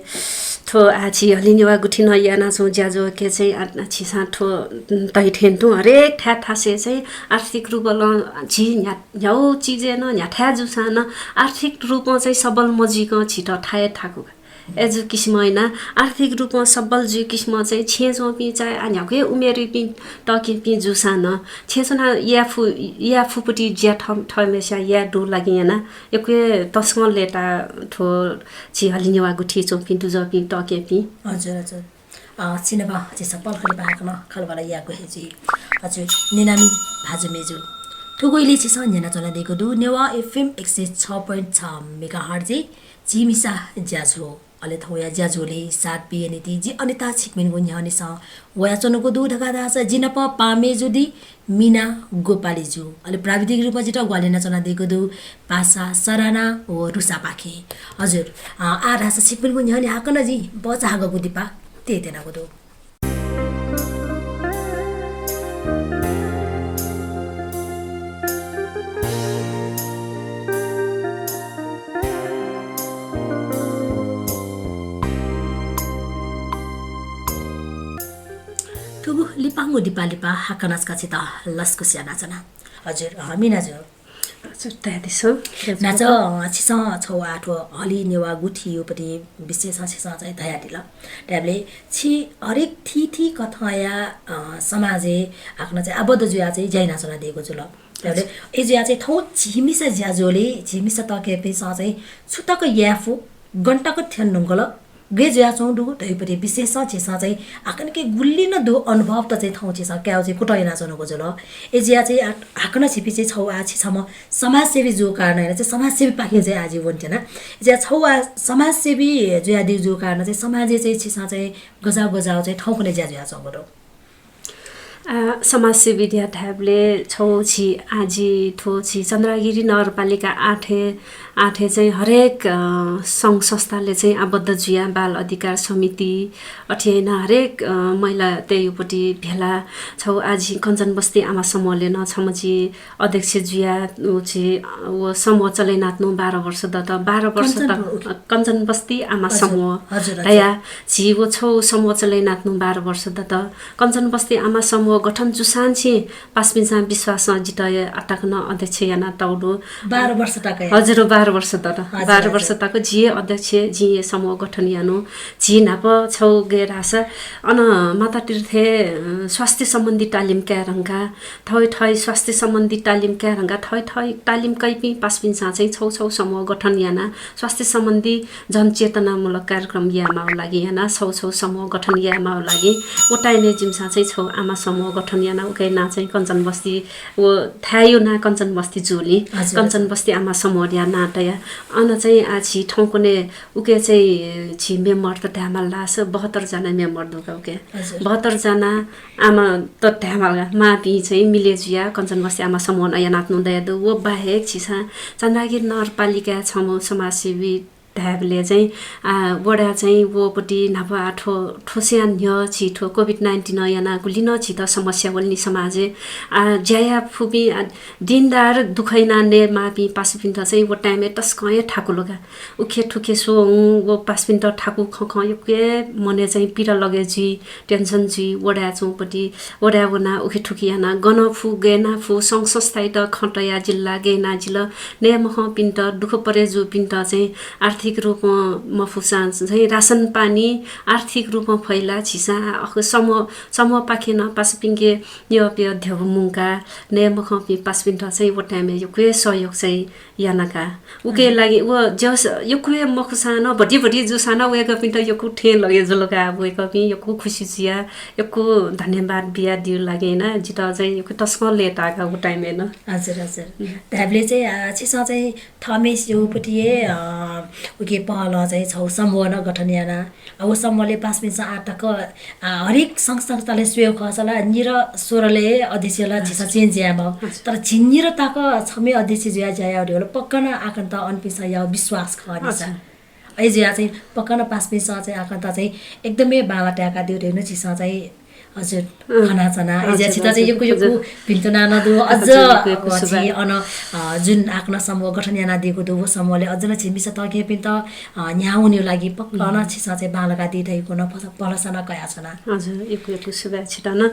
थ्व आः झी हलि नेवाः गुथिं नं यानाच्वंगु ज्याझ्वःके चाहिँ आः, आः झीसं थ्व तइ थें तुं हरेक थाय् थासय् चाहिँ आर्थिक रूपलं झी न्ह्या-, न्ह्यागु चिजय् नं न्ह्याथाय् जूसां नं आर्थिक रूपं चाहिँ सबल मजुइकं झीत थाय् थाकु। अय्जु किसिमं यानाः आर्थिक रूपं सबल जुइ किसिमं चाहिँ छेँय् च्वंपिं चाहे आः न्ह्यागु हे उमेरयापिं तःकेहेँपिं जूसां नं छेँय् च्वनाः याये फु, याये फुपति ज्या थः, थःम्हेस्यां याये दु लागि यानाः यक्व हे तसकं लय्ताः थ्व झी हलि नेवाः गुथिं च्वंपिं दुजःपिं तःकेहेँपिं। हजुर, हजुर। अ, छिनाप झीसं पलख लिपा हाकनं खँल्हाबल्हा यायेगु हे जुइ। हजुर, न्यनामि भाजु मय्जु, थुगु इलय् छिसं न्यनाच्वनादीगु दु नेवाः FM एक सय छ point छ megahertz-य् झीमिसा ज्याझ्वः। अले थौंया ज्याझ्वलय् साथ बिया निंतिं जि अनिता छिकपिनिगु न्ह्यःनेसं वयाच्वनागु दु धकाः धाःसा जि नाप पाहां मय्जु दी, मिना गोपाली जु। अले प्राविधिक रूपं जितः ग्वाहालि यानाच्वनादीगु दु पासा सराना व रुसापाखें। हजुर, अ, आः धाःसा छिकपिनिगु न्ह्यःने हाकनं जिं भचा हाकःगु दिपा तयेत्यनागु दु। थुगु लिपांगु दिपा लिपा हाकनं छकः छितः लसकुस यानाच्वना। हजुर, अ, मिना जु। हजुर, धयादिसँ। नाच, अ, छिसं छौ आः थ्व हलि नेवाः गुथियोपति विषयसं छिसं चाहिँ धयादिल। धायेबलय् छि हरेक थीथी कथंया, अ, समाजय् हाकनं चाहिँ आबद्ध जुयाः चाहिँ ज्या यानाच्वनादीगु जुल। धायेबलय् अय्जुयाः चाहिँ थौं झीमिसा ज्याझ्वलय् झीमिसा तःकेहेँपिन्सं चाहिँ छु तक याये फु, गन तक थ्यने धुंकल, गय् जुयाच्वंगु दु धइपति विषयसं झीसं चाहिँ हाकनं के गुलि नं दु अनुभवत चाहिँ थौं झीसं कायेगु चाहिँ कुतः यानाच्वनागु जुल। अय्जुयाः चाहिँ आ, हाकनं छिपिं चाहिँ छौ आः छि छम्ह समाजसेवी जूगु कारणं यानाः चाहिँ समाजसेवीपाखें चाहिँ आः जि वनेत्यना। अय्जुयाः छौ आः समाजसेवी जुयादीगु जूगु कारणं चाहिँ समाजय् चाहिँ छिसं चाहिँ गज्याःगु गज्याःगु चाहिँ थौंकन्हय् ज्या जुयाच्वंगु दु। आ, समाजसेवी धया धायेबलय् छौ झी आः जि थ्व झी चन्द्रागिरी नगरपालिका आठय्, आठय् चाहिँ हरेक, अ, संघ संस्थाले चाहिँ आबद्ध जुयाः बाल अधिकार समिति, अथे यानाः हरेक, अ, महिलातय् युपति भेला छौ आः जि कञ्चनबस्ती आमा समूहले नं छम्ह जि अध्यक्ष जुयाः उ झी, अ, व समूह चलय् यानातःगु बाह्र वर्ष दत। बाह्र वर्ष कञ्चन-, तक, अ, कञ्चनबस्ती आमा हजुर, समूह हजुर, हजुर। धया झी व छौ समूह चलय् यानातःगु बाह्र वर्ष दत। कञ्चनबस्ती आमा समूह गठन जूसांनिसें पासापिन्सं विश्वासं जितः आःतक नं अध्यक्ष यानातःगु दु। बाह्र वर्ष तक हे? हजुर, बाह्र वर्ष तक। हजुर, बाह्र वर्ष तक जि हे अध्यक्ष, जिं हे समूह गठन यानागु। झी न्हापा छौ गय् धाःसा अन मातातीर्थय्, अ, स्वास्थ्य सम्बन्धी तालिम काये धुंकाः, थःथःगु स्वास्थ्य सम्बन्धी तालिम काये धुंकाः, थःथःगु तालिम कइपिं पासापिन्सं चाहिँ छौ छौ समूह गठन यानाः स्वास्थ्य सम्बन्धी जनचेतनामूलक कार्यक्रम यायेमाःगु लागि यानाः छौ छौ समूह गठन यायेमाःगु लागि व time-य् जिमिसं चाहिँ छौ आमा समूह गठन याना उके नां चाहिँ कञ्चन बस्ती, व थाय्‌यो नां कञ्चन बस्ती जुलिं, हजुर, कञ्चन बस्ती आमा समूहया नां तया। अन चाहिँ आ झी थौंकन्हय् उके चाहिँ झी member त धायेमाल धाःसा बहत्तर जना member दु का उके। हजुर। बहत्तर जना आमा त धायेमाल का, मांपिं चाहिँ मिले जुया कञ्चन बस्ती आमा समूह याना तुं दया दु। व बाहेक झीसं चन्द्रागिरी नगरपालिका छम्ह समाजसेवी धायेबलय् चाहिँ, आ, वडा चाहिँ वपति न्हापा आ थ्व, थ्वस्यां न्ह्यः झी थ्व COVID nineteen याना गुलि नं झीत समस्या वल नि समाजय्। आ, ज्या याये फुपिं, आ, दिनदार दुःख याना नये माःपिं पासापिन्त चाहिँ व time-य् तसकं हे थाकु लगा। उखे थुखे स्वहुं व पासापिन्त थाकु खँ खँ यक्व हे मनय् चाहिँ पीडा लगे जुइ। Tension जुइ, वडाय् च्वंपति, वडाय् वना उखे थुखे याना, गन फु, गय् ना फु, संघ संस्थायात खँ तया जिल्ला, गय् ना जिल, नये मखंपिन्त, दुःख परे जूपिन्त चाहिँ आर्थिक रूपं मफुसां चाहिँ रासन पानी आर्थिक रूपं फैला झीसं अख समूह, समूहपाखें नं पासापिंके यःपिं ध्यबा मुंका, नये मखंपिं पासापिन्त चाहिँ व time-य् यक्व हे सहयोग चाहिँ याना का। उके लागि व ज्यस यक्व हे मखुसां नं, भति भति जूसां नं वय्‌कःपिन्त यक्व थें लगे जुल का। वय्‌कःपिं यक्व खुसी जुया, यक्व धन्यवाद बियादिउ लागि नं जितः चाहिँ यक्व तसकं लय्‌ताः का व time-य् नं। हजुर, हजुर। धायेबलय् चाहिँ, आ, छिसं चाहिँ थःम्हेसिगु पति हे, अ, उके पहलं चाहिँ छगू समूह नं गठन याना। आ, व समूहले पासापिन्सं आः तक, आ, हरेक संघ संस्थालय् स्वयेगु खःसा ला निर स्वरलय् अध्यक्ष ला झीसं change यायेमाः। हजुर। तर झी निर तक छम्ह अध्यक्ष जुया ज्या याउ धइगु ला पक्का नं आकन्त अनपिन्सं याउ विश्वास खः नि सर। हजुर। अय्‌जुया चाहिँ पक्का नं पासापिन्सं चाहिँ आकन्त चाहिँ एकदमै बांला ताय्‌कादिउ धइगु नं झीसं चाहिँ हजुर, अँ। खनाच्वना। हजुर, अय्‌जुया छितः चाहिँ हजुर, यक्व यक्व हजुर। भिन्तुना नं दु। अझ हजुर, यक्व यक्व अ, सुभाय्। झी अन, अ, जुन आकन्त समूह गठन यानादीगु दु, व समूहले अझ नं झी मिसा तःकेहेँपिन्त, अ, न्ह्याः वनेगु लागि पक्का नं छिसं चाहिँ बांलाकादी धइगु नं भलसा नं कयाच्वना। हजुर, यक्व यक्व सुभाय् छितः नं।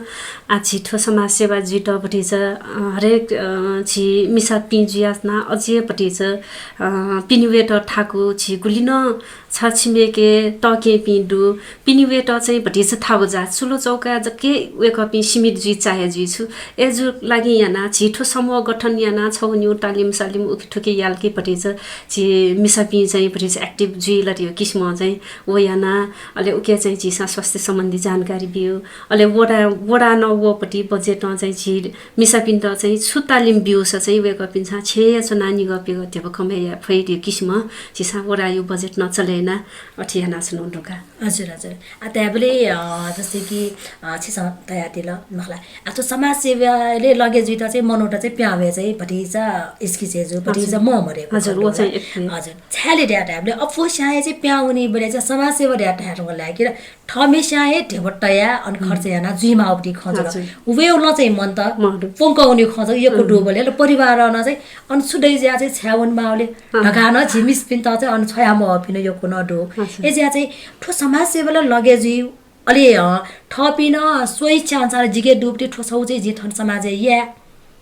आ, झी थ्व समाजसेवा जुइत भतिचा, अ, हरेक, अ, झी मिसापिं जुयाच्वना अझ भतिचा, अ, पिने वयेत थाकु झी गुलि नं छ छिमेके तःकेहेँपिं दु, पिने वयेत चाहिँ भतिचा थाकु जा, चुलो चौका जक हे वय्‌कःपिं सीमित जुइ चाहे जुइ छु। अय्‌जु लागि याना झी थ्व समूह गठन याना छगू निगू तालिम सालिम उखे थुखे याल कि भतिचा झी मिसापिं चाहिँ भतिचा active जुइ ला धइगु किसिमं चाहिँ व याना, अले उके चाहिँ झीसं स्वास्थ्य सम्बन्धी जानकारी बिउ, अले वडा, वडा नं वपति budget नं चाहिँ झी मिसापिन्त चाहिँ छु तालिम बिउसा चाहिँ वय्‌कःपिन्सं छेँय् च्वना निगः पिगः ध्यबा कमय् याये फइ धइगु किसिमं झीसं वडायु budget नं चले याना अथे यानाच्वनागु दु का। हजुर, हजुर। आ, धायेबलय्, अ, जस्तै कि, अ, छिसं धयादिल, मखला। आ, थ्व समाजसेवालय् लगे जुइत चाहिँ मनूत चाहिँ पिहां वये चाहिँ भतिचा हिचकिच हे जू, भतिचा हजुर। मं मदयेगु हजुर, खँ व दु चाहिँ ला। एक हजुर। छाय्‌ले धया धायेबलय् अप्वःस्यां हे चाहिँ पिहां वनीबलय् चाहिँ समाजसेवा धया धायेधुंकल धाय्‌कि थःम्हेस्यां हे ध्यबा तयाः अन खर्च याना जुइमाःगु धइगु खँ जुल। हजुर। वयेगु नं चाहिँ मन्त, मदु। प्वंकः वनीगु खँ जुल, यक्व दुबलय् ल परिवारं नं चाहिँ अन छु दइ जुया चाहिँ छाय् वनेमाःगु ले धकाः नं झी मिसापिन्त चाहिँ अन छ्वयामवःपिं नं यक्व नं दु। हजुर। अय्‌जुया चाहिँ थ्व समाजसेवालय् लगे जुइ, अले, अ, थःपिं नं स्वइच्छा अनुसार जिके दुपति थ्व छगू चाहिँ जिं थन समाजय् याये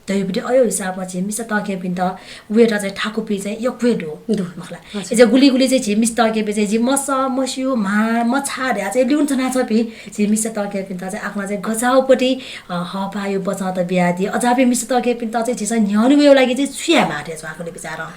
धइपति अय् हिसाबं झी मिसा तःकेहेँपिन्त वयेत चाहिँ थाकुपिं चाहिँ यक्व हे दु। दु। मखला। हजुर। अय्‌जुया गुलि गुलि चाहिँ झी मिसा तःकेहेँपिं चाहिँ जि मसः, मस्यू, म्हा, मछाः धया चाहिँ लिउन च्वनाच्वंपिं झी मिसा तःकेहेँपिन्त चाहिँ आकनं चाहिँ गज्याःगुपति, अ, हःपाःयु बचंत बियादी। अज्याःपिं मिसा तःकेहेँपिन्त चाहिँ झीसं न्ह्यःने वयेगु लागि चाहिँ छु याये माः धया च्वं आकलय् बिचारं?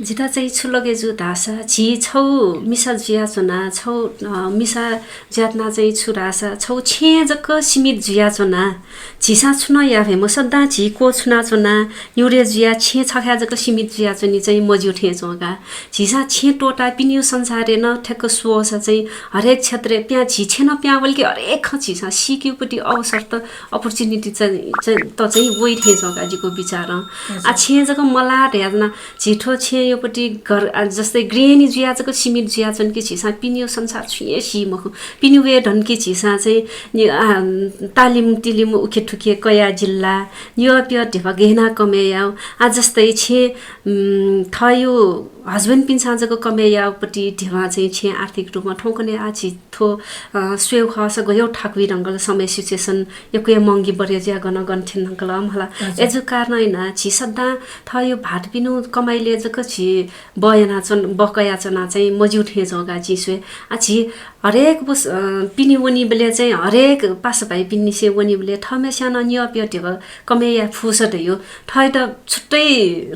जितः चाहिँ छु लगे जू धाःसा, झी छगू मिसा जुयाच्वना, छगू, अ, मिसा जुयाच्वना चाहिँ छु धाःसा, छगू छेँय् जक सीमित जुयाच्वना। झीसं छुं नं याये फइ मखु, सदां झी क्वछुनाच्वना, न्युरे जुया छेँ छखाय् जक सीमित जुयाच्वनी चाहिँ मज्यू थें च्वं का। झीसं छेँ त्वःताः पिनियु संसारय् नं ठ्याक्क स्वःसा चाहिँ हरेक क्षेत्रय् पिहां झी छेँ नं पिहां वल कि हरेक खँ झीसं सीकेगुपति अवसर त opportunity चाहिँ, चाहिँ, त चाहिँ वइ थें च्वं का जिगु बिचारं। हजुर। आ, छेँ जक मलाः धयाच्वना, झी थ्व छेँयुपति घर, आ, जस्तै गृहिणी जुया जक सीमित जुयाच्वन कि झीसं पिनियु संसार छुं हे सी मखु। पिने वये धुन कि झीसं चाहिँ नि, आ, तालिम तिलिम उखे थुखे कयाः जिल्ला, नियः पियः ध्यबा गय् याना कमय् याउ। आ, जस्तै छेँ, उम्, थःयु husband पिन्सं जक कमय् याउपति ध्यबा चाहिँ छेँ आर्थिक रूपमा थौंकन्हय् आ झी थ्व, अ, स्वयेगु खःसा गय् थाकुइ धुंकल समय situation यक्व हे महंगी बढे जुया गन गन थ्यन धुंकल मला। हजुर। अय्‌जु कारणं याना झी सदां थःयु भाःतपिनियु कमाइले जक झी बः यानाच्वन, बः कयाच्वना चाहिँ मज्यू थें च्वं का जिं स्वये। आ झी हरेक बस, अ, पिने वनीबलय् चाहिँ हरेक पासा भाइपिनिसें वनीबलय् थःम्हेस्यां नं नियः पियः ध्यबा कमय् याये फुसा धइगु थःत छुट्टै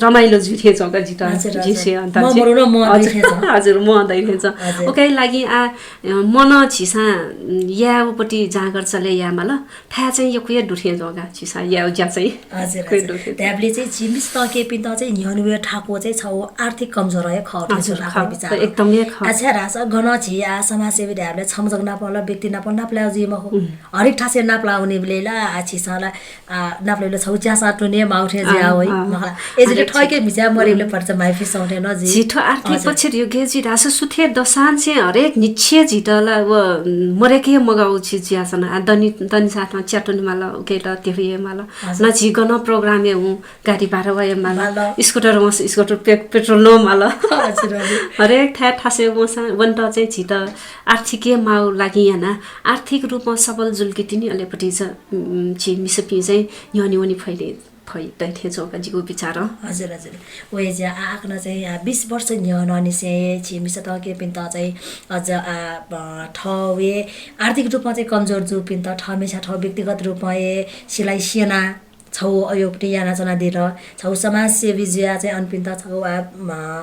रमाइलो जुइ थें च्वं का जितः। हजुर, जिं हजुर। स्वये अन मं बरु नं मं दइ थें च्वं। हजुर, मं दइ थें च्वं। हजुर। उकिया लागि आ, अ, मनं झीसं, उम्, यायेगुपट्टि जाँगर चले यायेमाल। थाय् चाहिँ यक्व हे दु थें च्वं का, झीसं यायेगु ज्या चाहिँ। हजुर, यक्व हे हजुर। दु थें च्वं। धायेबलय् चाहिँ झी मिसा तःकेपिन्त चाहिँ न्ह्यःने वये थाकु चाहिँ छगू आर्थिक कमजोर हे खः, हजुर, थें खः। आखिर विचार। एकदम हे खः। अच्छा, धाःसा गन झी आ समाजसेवी धायेबलय् छम्ह जक नापं ला, व्यक्ति नापं नापलाये जुइ मखु। उम्। हरेक थासय् नापलाः वनीबलय् ला, आ, झीसं ला आ, नापलाः वनीबलय् छगू च्यासा त्वने माःगु थें जुयाः वइ, अँ, अँ। मखु ला। ए, जितः अरे, थःके म्हिस्यां मरिबलय् अँ। भचा माइफिसं थें नं जुइ। झी थ्व आर्थिक हजुर। पक्षय् योग्य जुइ धाःसा सुथय् दसांनिसें हरेक निच्छे झीत ला व, उम्, मरय्के मगाःगु छि जुयाच्वन। आ, दनि, दनिसाथं च्या त्वने माल, उकियात तेहु याये माल। हजुर। न झी गन program-य् हुँ, गाडी भाडा वये माल। माल। Scooter वंसा scooter पे-, petrol नं माल। हजुर, हजुर। हरेक थाय् थासय् वंसा वनेत चाहिँ झीत आर्थिक हे माःगु लागि याना आर्थिक रूपं सबल जुल कि तिनि अले भतिचा, उम्, झी मिसापिं चाहिँ न्ह्यःने वने फइ ले, फइ दइ थें च्वं का जिगु विचारं। हजुर, हजुर। व हे ज्या आ, आखन चाहिँ आ, बीस वर्ष न्ह्यःनंनिसें हे झी मिसा तःकेपिन्त चाहिँ अझ आ, अ, थःगु हे आर्थिक रूपं चाहिँ कमजोर जूपिन्त थःम्हेस्यां थःगु व्यक्तिगत रूपं हे सिलाइ स्यना छगू अयोपट्टि यानाच्वनादिल। छगू समाजसेवी जुयाः चाहिँ अनपिन्त छगू आ, म,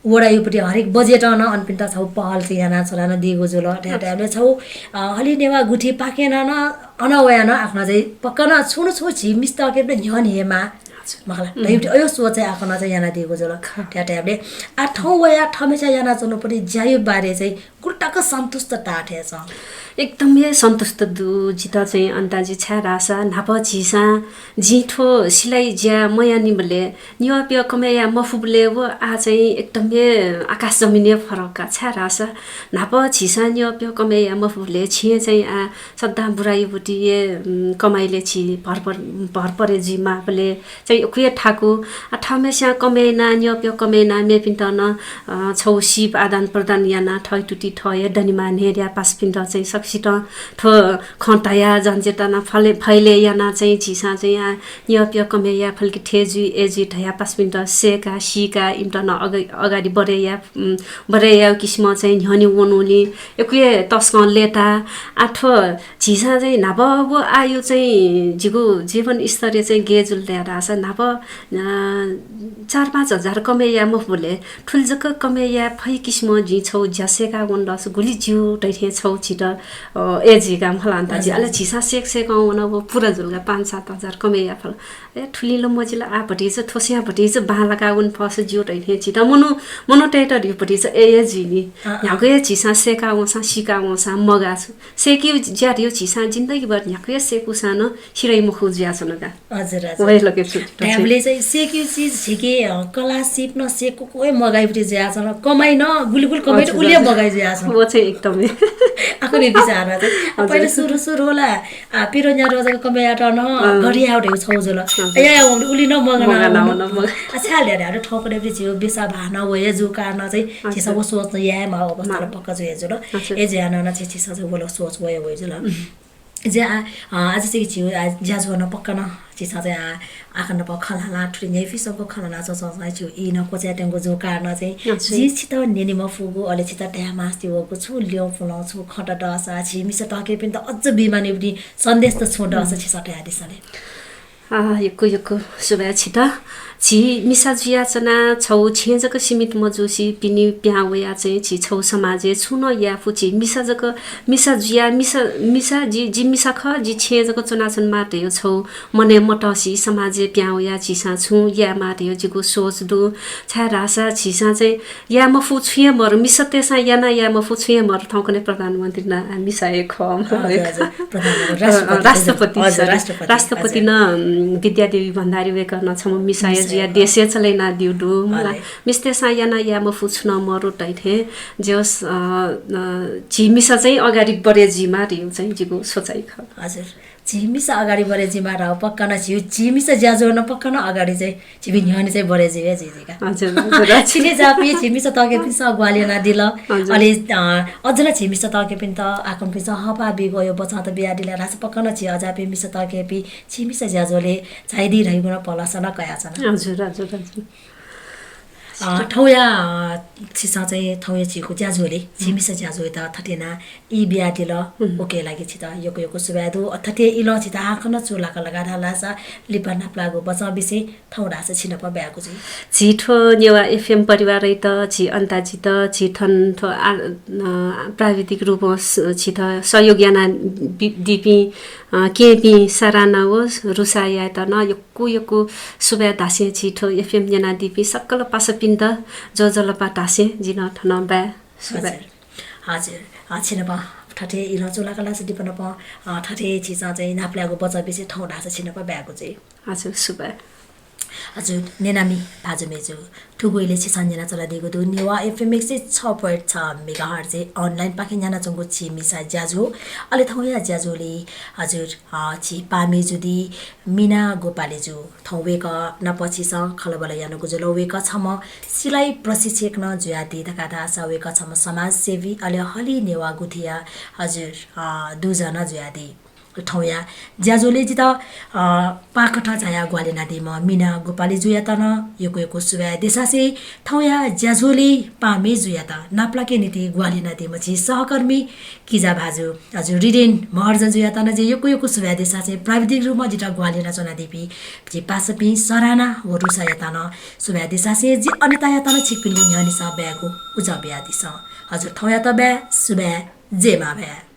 वडायोपट्टि हरेक budget-ं नं अनपिन्त छगू पहल चाहिँ यानाच्वनादीगु जुल। थथे धायेबलय् छगू, अ, हलिं नेवाः गुथि पाखें नं अन वयाः नं आखन चाहिँ पक्का नं छुं न छुं झी मिसा तःकेपिन्त न्ह्यःने हे माः। हजुर। मखु ला। उम्। धइगु अयो सोच चाहिँ आखन चाहिँ यानादीगु जुल। खः। थथे धायेबलय् आ थौं वयाः थःम्हेस्यां यानाच्वनापट्टि ज्यायो बारे चाहिँ गुलि तक सन्तुष्ट ताः थें च्वं? एकदम हे सन्तुष्ट दु जितः चाहिँ अनिताजु, छाय् धाःसा न्हापा झीसं, जिं थ्व सिलाइ ज्या मयानादीबलय्, निवः प्यः कमय् याये मफुबलय् व आ चाहिँ एकदम हे आकाश जमिन हे फरक का। छाय् धाःसा न्हापा झीसं निवः प्यः कमय् याये मफुबलय् छिं चाहिँ आ सदां बुरायोपट्टि हे, उम्, कमाइलय् झी भर पर-, भर परे जुइमाःबलय् चाहिँ यक्व हे थाकु। आ, थःम्हेस्यां कमय् यानाः, निवः प्यः कमय् यानाः मेपिन्त नं, अ, छगू सीप आदान प्रदान यानाः थःगु तुति थः हे दनेमाः न्हय्दँया पासापिन्त चाहिँ सकसितं थ्व खँ धयाः जनचेतना फले-, फैले यानाः चाहिँ झीसं चाहिँ आ, निवः प्यः कमय् याये फल कि थथे जुइ, अथे जुइ धयाः पासापिन्त सय्काः, सीकाः इमित नं अग-, अगाडि बढे याये, उम्, बढे यायेगु किसिमं चाहिँ न्ह्यःने वनेगुलिं यक्व हे तसकं लय्ताः। आ, थ्व झीसं चाहिँ न्हापा व आःया चाहिँ जिगु जीवन स्तरय् चाहिँ गय् जुल धाःसा न्हापा, अ, चार पाँच हजार कमय् याये मफुबलय् थुलि जक कमय् याये फइ किसिमं जिं छगू ज्या सय्काः वनेत धाःसा गुलि ज्यू धइथें छगू झीत, अ, अय् जुइ का मखु ला अनिताजु। हजुर, अले हजुर। झीसं सय्क सय्कं वन व पुरा जुल का, पाँच सात हजार कमय् याये फल। ए, थुलि ला मजिल, आ भतिचा थ्वस्यां भतिचा बांलाकाः वने फःसा ज्यू धइथें झीत मनू, मनूतय्त धइगु भतिचा अय् हे जुइ नि। अँ, अँ। न्ह्यागु हे झीसं सय्काः वंसां, सीकाः वंसां मगाः छु। सय्केगु ज्या धइगु झीसं जिन्दगीभर न्ह्यागु हे सय्कूसां नं सिधइ मखु जुयाच्वन का। हजुर, हजुर। व हे लगे छु। धायेबलय् चाहिँ सय्केगु चिज झीके, अ, कला सिप नं सय्कूगु हे मगाइपट्टि जुयाच्वन। कमाइ नं गुलि गुलि कमाइ हजुर, उलि हे हजुर। मगाइ जुयाच्वन। व चाहिँ एकदमै। आखुरी विचार चाहिँ। हजुर। पहिला सुरु सुरु ला आ, पिरो न्याद्वः जक कमय् यायेत नं अँ। गरियाः धइगु छगू जुल। हजुर। अय् यायेवंबलय् उलि नं मगाना मगाना वन, वना। मगाना। आ, छाय् धाःसा थौंकन्हय् झीगु बेसाभाः नं वये जूगु कारणं चाहिँ हजुर। झीसं व सोच नं याये माःगु अवस्था नं माः। पक्का जुया जुल। हजुर। अय् जुयाः नं झी, झीसं चाहिँ व ला सोच वये वये जुल। उम्। जे आ, अ, आः चाहिँ झीगु, आ, ज्याझ्वः नं पक्का नं झीसं चाहिँ, आ, आखनाप खँ ल्हानाः थुलि न्ह्याइपुसे जक खँ ल्हानाच्वंगु चाहिँ झीगु ई नं क्वचायेत्यंगु जूगु कारणं चाहिँ हजुर। जिं छितः न्यने मफुगु, अले छितः धाये मास्ति वःगु छुं ल्यं पुलं, छुं खँ दःसा, झी मिसा तःकेपिन्त अझ बीमानिबलय् सन्देश त छुं दःसा उम्। छिसं धयादिसँ ले। आ, यक्व यक्व सुभाय् छितः। झी मिसा जुयाच्वनाः छगू छेँय् जक सीमित मजूसे पिने पिहां वयाः चाहिँ झी छगू समाजय् छुं नं याये फु। झी मिसा जक, मिसा जुयाः, मिसा, मिसा, जि, जि मिसा खः, जि छेँय् जक च्वनाच्वनेमाः धइगु छगू मनय् मतसे समाजय् पिहां वयाः झीसं छुं यायेमाः धइगु जिगु सोच दु। छाय् धाःसा झीसं चाहिँ याये मफु छुं हे मरु, मिसातय्सं यानाः याये मफु छुं हे मरु, थौंकन्हय् प्रधानमन्त्री नं मिसा हे खः, हजुर, हजुर, प्रधानमन्त्री, अ, अ, राष्ट्रपति, राष्ट्रपति, हजुर, sorry, राष्ट्रपति, राष्ट्रपति हजुर। नं, उम्, विद्यादेवी भण्डारी वय्कः नं छम्ह मिसा हे मिसा जुयाः हे खः। देश हे चले यानादीगु दु, मला। हजुर। मिसातय्सं यानाः याये मफु छुं नं मरु धइथें, जे होस्, अ, अ, झी मिसा चाहिँ अगाडि बढे जुइमाः धइगु चाहिँ जिगु सोचाइ खः। हजुर। झी मिसा अगाडि बढे जुइमाः धाःगु पक्का नं झी, झी मिसा ज्याझ्वः नं पक्का नं अगाडि चाहिँ झीपिं न्ह्यःने चाहिँ बढे जुइ हे जुइ जुइ का। हजुर, हजुर, हजुर। छिने जाःपिं झी मिसा तःकेपिन्सं ग्वाहालि यानादिल। हजुर। अले, अ, अझ नं झी मिसा तःकेपिन्त आकनपिन्सं हःपाः बीगु अयो बचं त बियादिल धाःसा पक्का नं झी अज्याःपिं मिसा तःकेपिं झी मिसा ज्याझ्वलय् झायादी धइगु नं भलसा नं कयाच्वना। हजुर, हजुर, हजुर। अ, थौंया, अ, छिसं चाहिँ थौंया झीगु ज्याझ्वलय्, झी मिसा ज्याझ्वःयात थथे यानाः ई बियादिल, उकिया लागि छित यक्व यक्व सुभाय् दु। अ, थथे इलं छित हाकनं चूलाक लगाः धाःसा लिपा नापलाःगु बचं बिसें थौं धाःसा छिनाप बाय्‌कु जुइ। झी थ्व नेवाः एफएम परिवारयात, झी अन्ताजीत, झी थन थ्व आ-, अ, प्राविधिक रूपं स-, छित सहयोग याना बि-, दीपिं, अ, केहेँपिं सराना व रुसायात नं यक्व यक्व सुभाय् धासें झी थ्व एफएम न्यनादीपिं सकल पासापिन्त ज्वजलपा धासें जि नं थन बाय्। सुभाय्। हजुर। हजुर। अ, छिनाप थथे इलं चूलाक लासा लिपा नाप, अ, थथे झीसं चाहिँ नापलाःगु बचं बिसें थौं धाःसा छिनाप बाय्‌कु जुइ। हजुर, सुभाय्। हजुर, न्यनामि भाजु मय्‌जु, थुगु इलय् छिसं न्यनाच्वनादीगु दु नेवाः एफएम एक सय छ point छ मेगाहर्जय् online पाखें न्यानाच्वंगु झी मिसा ज्याझ्वः। अले थौंया ज्याझ्वलय् हजुर, अ, झी पाः मय्‌जु दी मिना गोपालीजु। थौं वय्‌कः नाप छिसं खँल्हाबल्हा यानागु जुल। वय्‌कः छम्ह सिलाइ प्रशिक्षक नं जुयादी धकाः धाःसा वय्‌कः छम्ह समाजसेवी, अले हलिं नेवाः गुथिया हजुर, अ, दुजः नं जुयादी। थौंया ज्याझ्वलय् जितः, अ, पाकथं झायाः ग्वाहालि यानादीम्ह मिना गोपालीजुयात नं यक्व यक्व सुभाय् देछासें थौंया ज्याझ्वलय् पाः मय्‌जुयात नापलाकेगु निंतिं ग्वाहालि यानादीम्ह झी सहकर्मी किजा भाजु हजुर रिदेन महर्जनजुयात नं जिं यक्व यक्व सुभाय् देछासें प्राविधिक रूपं जितः ग्वाहालि यानाच्वनादीपिं झी पासापिं सराना व रुसायात नं सुभाय् देछासें जि अनितायात नं छिकपिनिगु न्ह्यःनेसं बाय्‌कु उजं बियादिसँ। हजुर थौंयात बाय्, सुभाय्, जय मांभाय्।